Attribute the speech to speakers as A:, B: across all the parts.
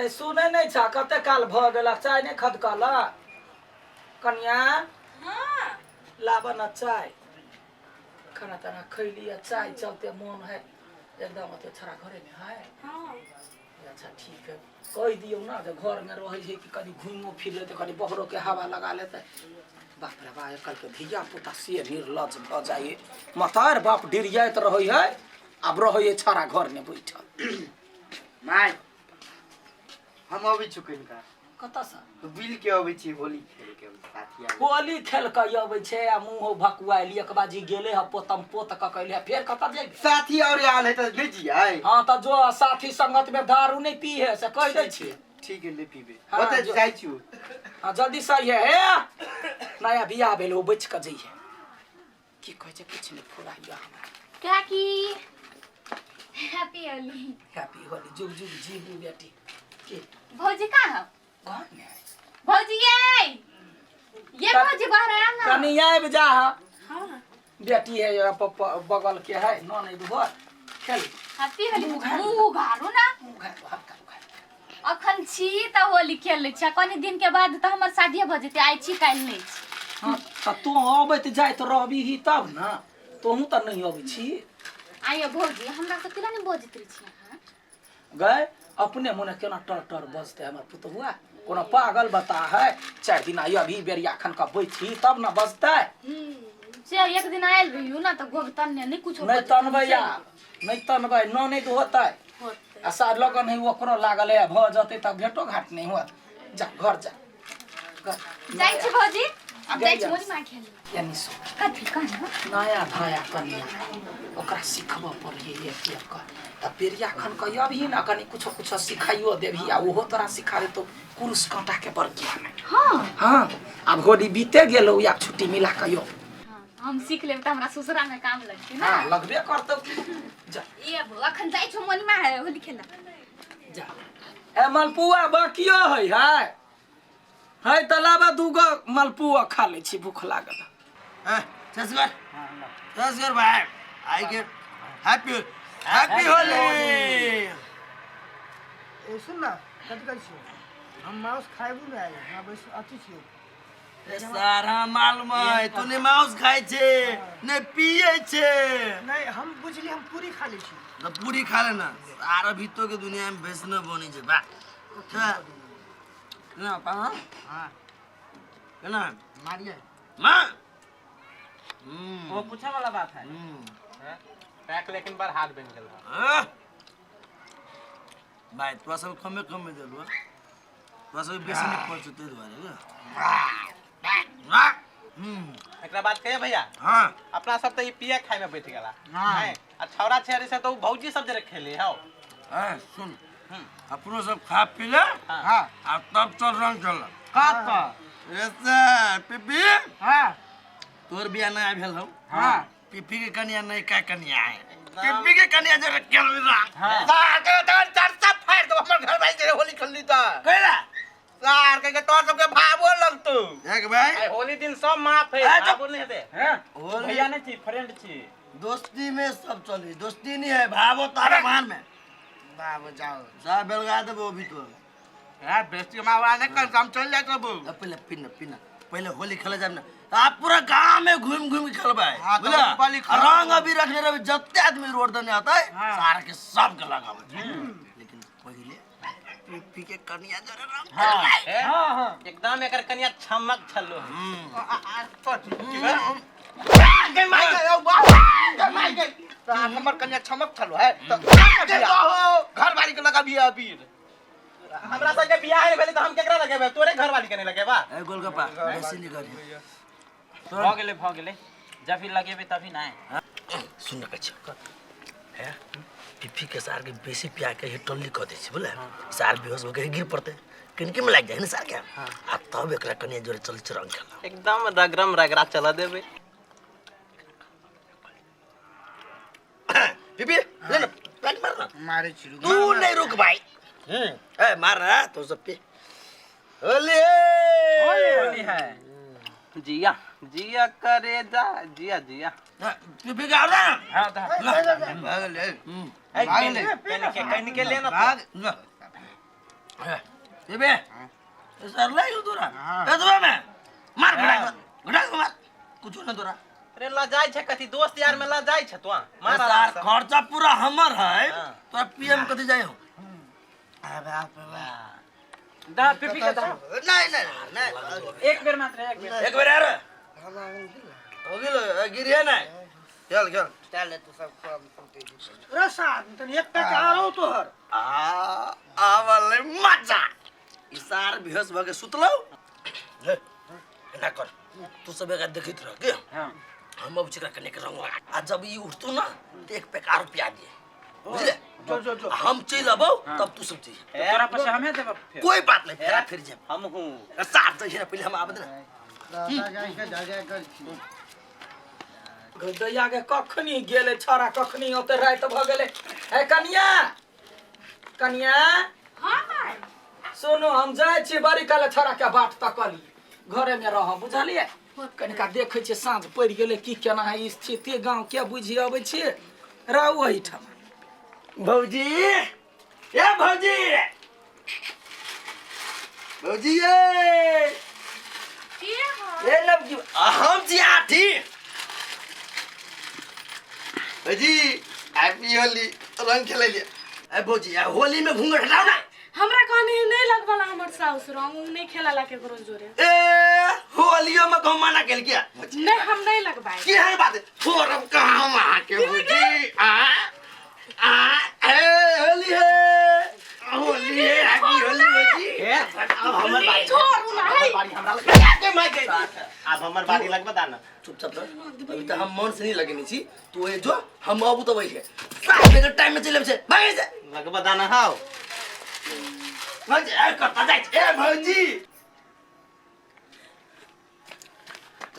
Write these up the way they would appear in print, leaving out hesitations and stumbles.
A: ए सुनै नहि छा कते काल भऽ गेल चाय नहि खदकल कनिया
B: हाँ
A: लाबऽ न चाय खाना ताना खैली आ चाय चलते मोन है एकदम ओते छड़ा घरे में है
B: हाँ
A: अच्छा ठीक है कहि दियौ ना जे घर में रहै छै कि कनि घुमियो फिर लेतै कनि बहरो के हवा लगा लेतै बाप रे बा आइकाल्हि के धिया पुता से निर्लज भऽ जाइए मतार बाप डिरियाइत रहै है आब रहै है छड़ा घर में बैठल
C: माय हम अबै छी कनिका
A: कतऽसँ
C: बिल के अबै छी होली खेल के साथी आबै
A: होली खेल के अबै छै आ मुँह भकुआयल एक बाजी गेले ह पोतम पोत कऽ कैले फेर कतऽ जेबै
C: साथी और आयल है तऽ नहि जियै
A: हाँ तऽ जो साथी संगत में दारू नहीं पी है से कहि दै छी
C: ठीक है ले पीबे
A: हाँ,
C: ओतऽ
A: जो-
C: जाइ छी
A: हाँ जल्दी सही है हे नया बियाह भेल ओ बचि कऽ जइहे की कहै छै किछु नहि फुराइया हमरा
B: काकी हैप्पी होली
A: हैप्पी होली जुग जुग जीबू बेटी की
B: भौजी कहाँ हो
A: घर में है
B: भौजी ये ये भौजी बाहर आया ना
A: कनी आबि जा
B: हाँ
A: बेटी है ये बगल के है ननैद घर खेल
B: हैप्पी होली
A: मुँह उघारू।
B: मुँह उघारू ना
A: मुँह उघारू हल्का उघारू
B: अखन छी तऽ होली खेल लै छी आ कनी दिन के बाद तऽ हमर शादिये भऽ जेतै आइ छी काल्हि नहि छी
A: हाँ तऽ तू अबैत जाइत रहबीही तब ने तोहूँ तऽ नहि अबै छी
B: आइयो भौजी हमरा तऽ केना नहि बजैत रहै छी अहाँ
A: गए अपने मोने केना टर टर बजतै हमर पुतहुआ कोनो पागल बता है चारि दिन आइ अभी बेरिया खन कऽ बैठी तब ने बजतै
B: से एक दिन आयल रहियो ना तऽ गोगतन ने नहि कुछो
A: नहि
B: बजैत
A: तनबै
B: रही।
A: आब नहि तनबै ननैद होतै
B: होतै
A: आ सार लगन है ओकरो लागल है भऽ जेतै तऽ भेटो घाट नहि होत जा घर जा घर।
B: जाइ छी भौजी आब जाइ छी
A: जाइए।
B: मोरी माँ खेल
A: यानी सो
B: कथी कहना
A: नया धाया कनिया ओकरा सिखबऽ पड़िए एक एक कऽ तऽ बेरिया खन कऽ अबही ने कनि कुछो कुछो सिखाइयो देबही आ ओहो तोरा सिखा देतौ कुरुस काँटाके बड़ ज्ञान है
B: हाँ
A: हाँ आब होली बीते गेलौ आब छुट्टी मिला कऽ यौ
B: हाँ, हम सीख लेब तऽ हमरा ससुरा में काम लगतै ना
A: हाँ लगबे करतौ की जा
B: ए अब अखन जाइ छौ मोनिमा है होली खेला
A: जा ए मलपुआ बाकियो है है है तऽ लाबा दूगो मलपुआ खा लै छी भूख लागल
D: चसगर चसगर भाई I get happy happy Holi
E: ए सुन ना कथी कहै छियै हम माउस खायबू नहि आइ हमरा बेसी अथी छियै
D: ए सारा मालूम है तू ने मांस खाय छे ने पिए छे
E: नहि हम बुझली हम पूरी खा लै छी
D: तो पूरी खा लेना सारा भीतर के दुनिया में वैष्णव बनी छे बा ना पा
C: हाँ
D: केना
C: मारिए
D: मां
F: वो पूछा वाला बात है
G: पैक लेकिन बड़ हार्ड बन गेल
D: हाँ। भाई तोरा सब कमे कमे देलु हँ। तोरा सब बेसी नहि पहुँचतै ताहि दुआरे ने
G: एकरा बात कहिए भैया
D: हाँ
G: अपना सब तो ई पिया खाए में बैठ गेला हैं आ छौरा छेरी से तो उ भौजी सब जरे खेले हौ
D: हाँ सुन अपनो सब खा पी ले
C: हाँ
D: आ तब चल रंग चल
C: का तो
D: ऐसे पिपी
C: हाँ
D: तोर बियाह नहि भेल हौ
C: हाँ
D: पिपी के कनिया नहीं का कनिया है पिपी के कनिया जरा खेल रहा
G: सार के तोर चर्चा फाड़ दो हमर घर भाई जरे होली खेलली त
D: कैला
G: सार के तोर सबके भावो लगतौ
D: एक भाई
G: आई होली दिन सब माफ है
D: आ, चुप।
G: भावो नहीं हेते
F: हैं
D: होली
F: भैया नहीं छी फ्रेंड छी
D: दोस्ती में सब चली दोस्ती नहीं है भावो तारा मान में
C: बाबू जाओ
D: जा बेलगा देबो अभी तो
G: यार बेस्ती हमारा नहीं कर हम चल जाए तब
D: अब पहले पीना पीना पहले होली खेले जाब ना आप पूरा गांव में घूम घूम के खेलबे
C: हाँ, तो
D: बुझला
C: पहले
D: आ रंग अभी रखने रहे जत्ते आदमी रोड दने आता है सारा के सब के लगावे लेकिन पहले पी पी के कनिया जरे रंग खेलबै।
F: हाँ हाँ
G: एकदम एकर कनिया छमक छल्लो हमर कनिया छमक छलो है तो घर वाली के लगा भी अबीर हमरा संगे बियाह नहीं भेलै तऽ हम केकरा लगेबै तोरे घर वाली के नहीं लगेबा
D: ए गोलगप्पा बेसी नहीं करी
F: भऽ गेलै भऽ गेलै जब भी लगेबै तभी ना
D: सुन न कच्छा है पिप्पी के सार के बेसी पिया के ही टल्ली कऽ दै छै बुझले सार बेहोश भऽ के गिर पड़तै किनके में लागि जाइ ने सार के आ तब एकरा कनिया जोरे चल छै रंग खेला
G: एकदम रगरम रगड़ा चला देबै
D: पिप्पी ले ना पैक मार ना
C: मारे छी रुक
D: तू नहीं रुक भाई ए मार ना तू सब पी होली
F: होली है
G: जिया जिया करे जा जिया जिया
D: पिप्पी के ना
F: हाँ तो
D: भाग ले
G: ए, कनिके कनिके ले ना
D: भाग ना ए बे सर लाग तोरा एतबे में मार घड़ा घड़ा मार कुछ न तोरा।
G: अरे ल जाय छै कथी दोस्त यार में ल जाय छै तो मार
D: सार खर्चा पूरा हमर है तोरा पीएम कथी जाय हो।
C: अरे बाप रे बाप
F: दा पीपी के दा।
C: नहीं नहीं नहीं
F: एक बेर मात्र एक बेर
D: एक बेर यार हो गेल गिरिए नहीं
C: चल चल चल तू सब काम सुनते
E: रे सार तनी एक पैक आरो तोहर
D: आ आवले मजा ई सार बेहोश भ के सुतलौ। हे एना कर तू सब एक देखित रह के।
F: हां
D: हम अब चिकरा कने के रंग लगा आ जब ई उठतौ ना तो एक पैक आरो पिया दिए बुझले।
E: जो जो जो
D: हम चल अबौ तब तू सब चल।
F: तोरा पैसा हमें देब फिर
D: कोई बात नहीं फेरा फिर जाब
G: हम हूं
D: सार जइहे पहले हम आबद ना
C: दादा जाय के जा कर छी
A: गदैया के कखनी गेले छड़ा कखनी ओते रात भ गेले। हे कनिया कनिया।
B: हां माय
A: सुनो हम जाय छी बड़ी काल छड़ा के बाट तकली घरे में रह बुझलिए। कनिका देखै छियै साँझ पड़ि गेलै की केना है स्थिति गाँव के बुझि अबै छियै रहू एहिठाम।
D: भौजी ए भौजी भौजी ए
B: के हो
D: ए नबकी हम छी आठी भौजी हैप्पी होली रंग खेलै लिए। ए भौजी आ होली में घूंघट हटाओ ना।
H: हमरा कहनी नहीं लगवाला हमर साउस रंग उ नहीं खेलाला केकरो जोरे।
D: ए होलियो में कहूं मना केल किया
H: नहीं हम नहीं लगवाए
D: की है बात फोरम कहां वहां के भौजी आ आ ए होली है हैप्पी होली भौजी।
G: अब हमर बारी
H: छोड़ू ना है
G: बारी हमरा लग के मार गई अब हमर बारी लगबा दा ना।
D: चुपचाप रह अभी तो हम मन से नहीं लगेनी छी तू ए जो हम अब तो वही है 7 बजे टाइम में चले छे भागे से
G: लगबा दा ना। हां
D: भौजी ए कत जाय ए भौजी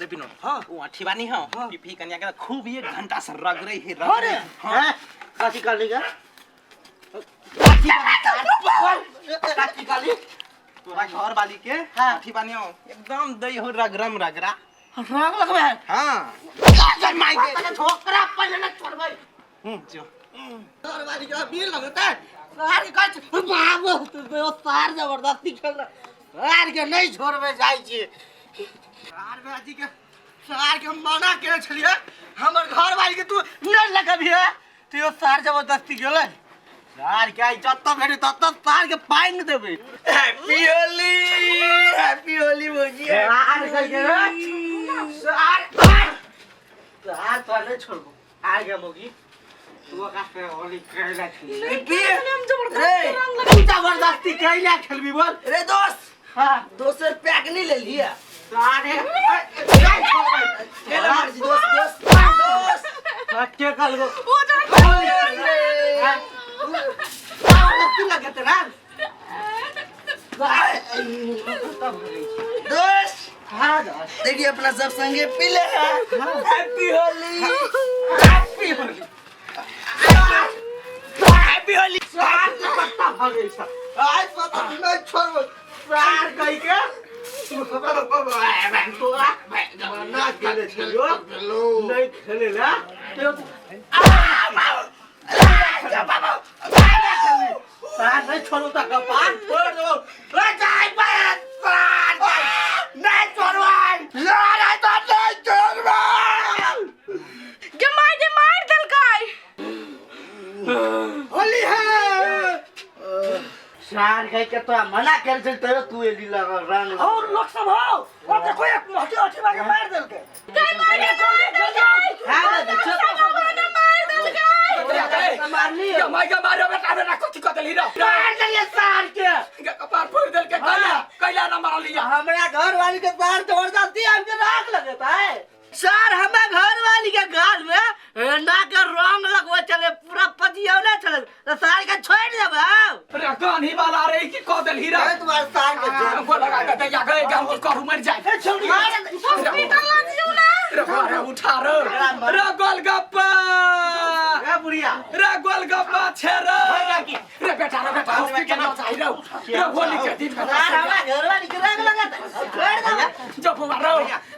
G: रे विनोद। हां वो आठी बानी हां पीपी कन्या के खूब एक घंटा से रग रही है रग
C: अरे
G: हां
C: कथी कहली गे
G: कथी कहली तोरा घर वाली के आठी बानी हो एकदम दई हो रगरम रगरा
C: रंग लगबे है।
G: हां
C: चल माई के छोकरा पहले ना छोड़बै।
G: जो
C: घर वाली के बीर लगता है सार के बाबू तू सार जबरदस्ती खेल रहा सार के नहीं छोड़बे जाय छी सार बाजी के सार के मना के छलिए हमर घर वाली के तू नहीं लगबिहे तो यो सार जबरदस्ती गेलै सार के आई जत भेटी तत सार के पाइन देबै।
D: हैप्पी होली हैप्पी होली भौजी।
C: सार के सार सार तो नहीं छोड़बो आ गया मोगी तू का से होली खेला छी
H: हम जबरदस्ती
D: रे
H: रंग
C: तू जबरदस्ती कैला खेलबी बोल।
D: रे दोस्त
C: हां
D: दोसर पैक नहीं ले लिया
C: सारे नहीं छोड़बै
D: खेला मार दोस्त दोस्त दोस्त
C: के कल गो
H: वो जा
C: जबरदस्ती लगत ना
D: दोस्त।
C: हां दोस्त
D: देखिए अपना सब संगे पी ले happy Holi
C: happy Holi
D: happy Holi.
C: सार के पत्ता भगै छ आज पत्ता नहीं छोड़बो सार कहि के तोरा मना केले छलियो नहीं खेलेला तो सार नहीं छोड़ो त कपार छोड़ दो रे जाय बे सार नहीं छोड़बै
D: लड़ाई तो नहीं छोड़बै
H: गे माय जे मार देलकै
C: होली है सार कहि के तोरा मना केल छल तैयो तू एली लगल रंग
E: और लोग सब हो और देखो एक मोटी अठी मार के मार देलकै।
B: गे माय जे मार देलकै
C: हां रे
B: भगवान मार देलकै
C: मारली
A: के माय के मारे बेटा बेटा कथी क देलही रे
C: मार देलिए सार के
A: के कपार फोड़ देलकै कैला कैला ना मारलिया।
C: हमरा घर वाली के सार जबरदस्ती हमके राख लगता है सार हमरा घर वाली के गाल में ना के रंग लगवा चले पूरा पजियौले चले तो सार के छोड़ देब।
A: रे गानी वाला रे की क देलही रे
C: तुम्हारे सार के
A: हमको लगा के दैया गए गांव की कहू मर जाए।
H: हॉस्पिटल ला दियो ना।
A: रे रे उठा रे रे गोलगप्पा
C: ए बुढ़िया
A: रे गोलगप्पा छे रे रे बेटा रे बेटा हॉस्पिटल ना जाई रे रे होली के दिन में
C: सार हमरा घर वाली के रंग लगता छोड़ देब
A: जब हुआ रे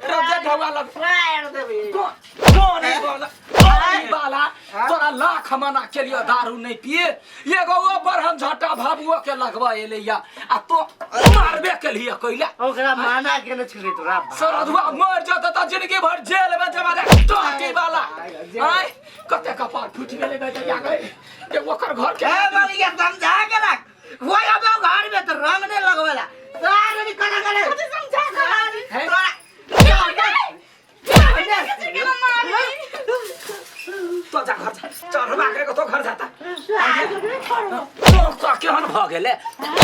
A: रे जे ढवा लग
C: छोड़ देबी
A: कौन है वाला कौन वाला तोरा लाख लाख मना के लिए दारू नहीं पिए। एगो ओ बरहन झटा भाबुओ के लगवा एलै या आ तो मारबे के लिए कइला।
C: ओकरा माना के न छुरे तोरा।
A: सरधुआ मर जतऽ तऽ जिंदगी भर जेल में जमा दे टोटी वाला। आय कते कपार फूटि गेलै गै दैया गै के ओकर घर के
C: ए बलिया समझा के रख। वो अब घर में तो रंग नहीं लगवेला। सारे भी करा करे।
H: समझा के
A: है?
C: तोरा
A: तो जा घर जा चढ़बा के तो घर जाता। तो केहन भऽ गेलै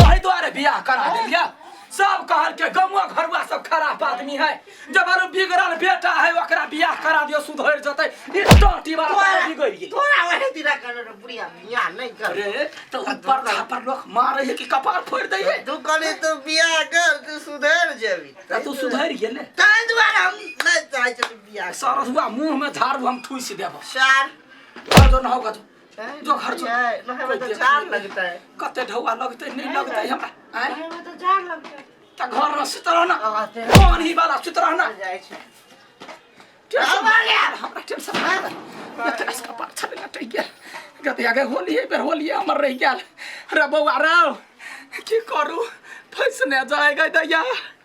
A: ओहि दुआरे बियाह करा देलियै। सब कहल के गमुआ घरुआ सब खराब आदमी है, जब आरो बिगड़ल बेटा है ओकरा बियाह करा दियो सुधरि जतै। ई टोटी वाला तऽ बिगड़ि गेल।
C: तोरा वही दिना कर रे बुढ़िया मियां नहीं कर।
A: अरे तो ऊपर झापर लोग मारे है कि कपार फोड़ दै है।
C: तू कहली तू बियाह कर तू सुधर जेबी।
A: तऽ तू सुधरि गेलै।
C: ताहि दुआरे हम नहीं चाहै छी बियाह।
A: सरसुआ मुंह में झाड़ू हम ठूसि देबो।
C: चार
A: घर जो नहाओ जो जो घर जो
C: नहावे तो चार लगता है।
A: कते ढौआ लगतै नहीं लगतै हमरा। आँय
C: नहावे तो चार लगता है।
A: तऽ घर में सुत रहना
C: हाँ, ते-
A: पानी वाला सुत रहना।
C: जाइ छी।
A: टेंशन हमरा टेंशन एतना कपार छले लटकि गेल। गतिया के होली बेर होली हमर रहि गेल। रे बौआ रौ की करू फैसने जाय गै दैया।